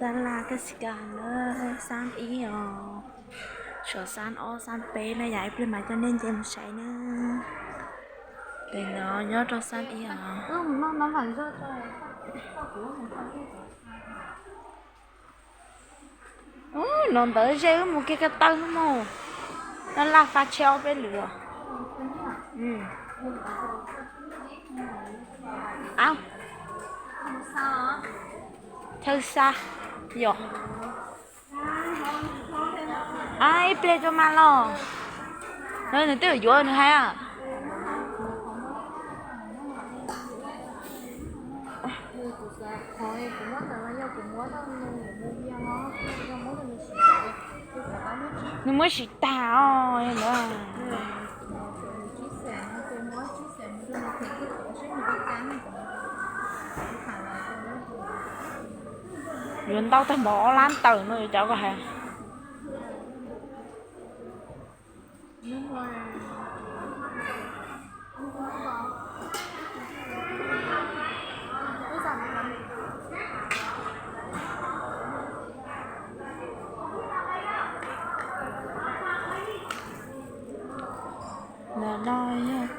Sab laj kab xi kas na, xab ib os, saum xab ob xab peb na yom, ib pliag mam coj nej nce mus saib na. Pem no nyob rau xab ib os. No ntawd ze wb mus kiag ko taw mus. Laj laj fa tsheb ob peb lwm os. Chaw xa yom. Ib pliag tso mas los. Nws twb yuav nws hais. Nws muab sim tag os ntawd. Yuav ntau tag npaum ob lab tawm no yuav cov ko hais. Ntawm no yog